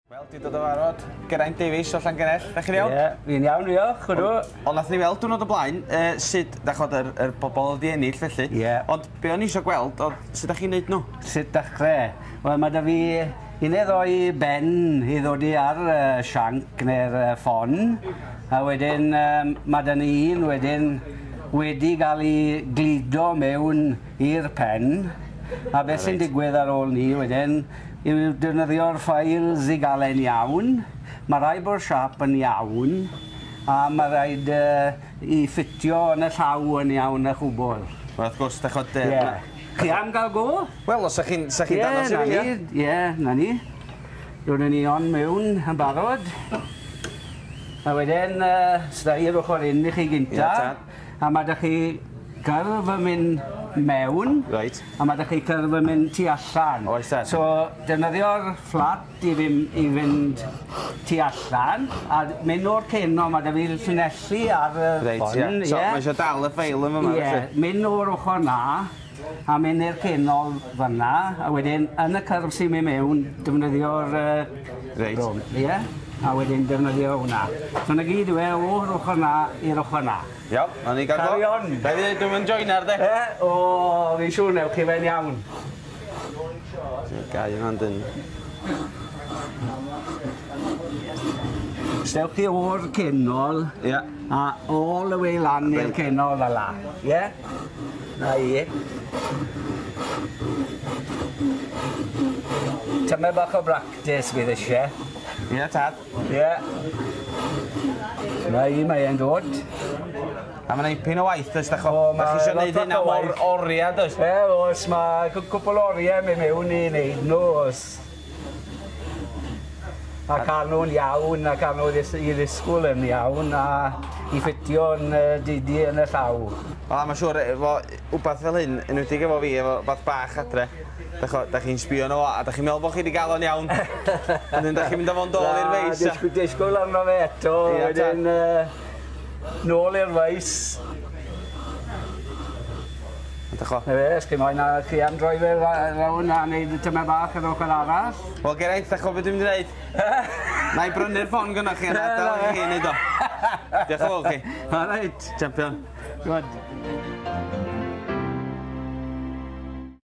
Wel, 'di dod o farod. Geraint Davies o Llangennell. 'Dach chi'n iawn? Ie, fi'n iawn, diolch, ydw. Ond nath ni weld diwrnod o blaen sut, dach ch'od, yr bobl oedd 'di ennill felly. Ie. Ond be o'n i isio gweld oedd sut 'dach chi'n neud nhw? Sut dachre? Wel, ma' 'da fi un neu ddou ben i ddodi ar y sianc neu'r ffon, a wedyn ma' 'da ni un wedyn wedi ga'l 'i gludo mewn i'r pen, a beth sy'n digwydd ar ôl 'ny wedyn yw defnyddio'r ffiles i ga'l e'n iawn. Ma' raid bod siâp yn iawn, a ma' raid i ffitio yn y llaw yn iawn a chwbwl. Wel, wrth gwrs, dach ch'od... Ie. Chi am ga'l go? Wel, os 'ych chi'n... 'sa chi'n dangos i fi, ie? Ie, 'na ni. Rown ni on mewn yn barod. A wedyn, sda i'r ochr un i chi gynta. Ie, tad. A ma' 'da chi gyrf yn mynd mewn. Reit. A ma' 'da chi cyrf yn mynd tu allan. Oes tad. So, defnyddio'r fflat i fynd tu allan, a mynd o'r ceno, ma' 'da fi llinelli ar y Reit, ffon, ie. So, ma' isio dal y ffeil yn fyma, Ie, felly. mynd o'r ochr 'na, a mynd i'r cenol fyna, a wedyn yn y cyrf sy'n mynd mewn, defnyddio'r Reit. rownd, ie? A wedyn defnyddio hwnna. So 'na gyd yw e, o'r ochr 'na i'r ochr 'na. Iawn, nawn ni gael go. Carry on. Rhaid i ddweud, dwi'm yn joiner, de. E, o, fi'n siŵr newch chi fe'n iawn. Gau hwnna'n dyn. Stewch chi o'r cenol. Ie. A all the way lan i'r cenol fel 'a. Ie? 'Na i. Tymed bach o bractis fydd isie. Ie, tad. Ie. 'Na i, mae e'n dod. A ma' 'na ipyn o waith does, dach O, ch'o', ma' dach chi isio lot neud hyn o am waith. oriau, does? Ie, oes, ma' cwpwl o oriau mynd mewn i neud nhw, oes. A cael nhw'n iawn, a cael nhw i ddisgwyl yn iawn, a i ffitio'n didi yn y llaw. Wel, mae'n siŵr, efo wbath fel hyn, enwedig efo fi, efo wbath bach adre, dach ch'o', dach chi'n sbio arno fo, a dach chi'n meddwl bod chi wedi gael o'n iawn. Wedyn dach chi'n mynd â fo'n dôl i'r Na, feis. Disgwyl arno fe eto, Ie, ta. wedyn nôl i'r feis. Dach ch'o'. Na fe, os chi moyn, a chi am droi fe rownd a neud y tymed bach ar ochr arall. Wel, Geraint, dach ch'o' beth dwi'n mynd i ddeud? Na i brynu'r ffon gynnoch chi a adael i chi neud o. Diolch yn fawr chi. All right. Champion. Good.